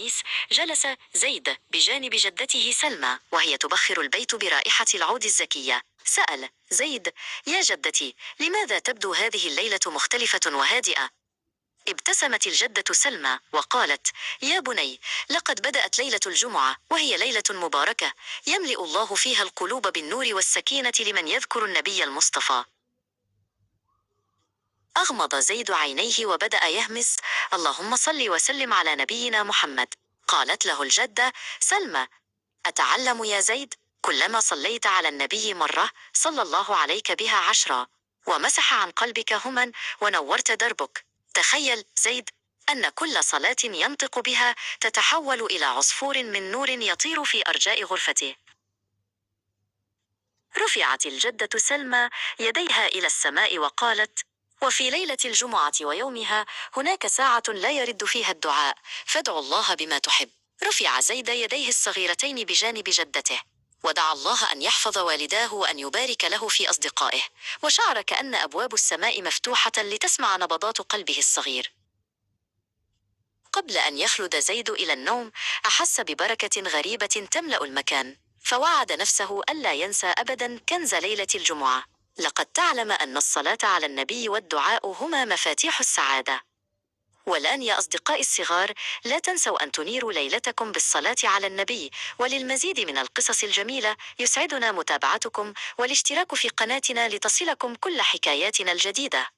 الخميس، جلس زيد بجانب جدته سلمى وهي تبخر البيت برائحة العود الزكية. سأل زيد: يا جدتي، لماذا تبدو هذه الليلة مختلفة وهادئة؟ ابتسمت الجدة سلمى وقالت: يا بني، لقد بدأت ليلة الجمعة وهي ليلة مباركة، يملئ الله فيها القلوب بالنور والسكينة لمن يذكر النبي المصطفى. أغمض زيد عينيه وبدأ يهمس: اللهم صل وسلم على نبينا محمد. قالت له الجدة سلمى: أتعلم يا زيد؟ كلما صليت على النبي مرة صلى الله عليك بها 10، ومسح عن قلبك هما ونورت دربك. تخيل زيد أن كل صلاة ينطق بها تتحول إلى عصفور من نور يطير في أرجاء غرفته. رفعت الجدة سلمى يديها إلى السماء وقالت: وفي ليلة الجمعة ويومها هناك ساعة لا يرد فيها الدعاء، فادعوا الله بما تحب. رفع زيد يديه الصغيرتين بجانب جدته ودعا الله أن يحفظ والداه وأن يبارك له في أصدقائه، وشعر كأن أبواب السماء مفتوحة لتسمع نبضات قلبه الصغير. قبل أن يخلد زيد إلى النوم أحس ببركة غريبة تملأ المكان، فوعد نفسه ألا ينسى أبدا كنز ليلة الجمعة. لقد تعلم أن الصلاة على النبي والدعاء هما مفاتيح السعادة. والآن يا أصدقائي الصغار، لا تنسوا أن تنيروا ليلتكم بالصلاة على النبي. وللمزيد من القصص الجميلة يسعدنا متابعتكم والاشتراك في قناتنا لتصلكم كل حكاياتنا الجديدة.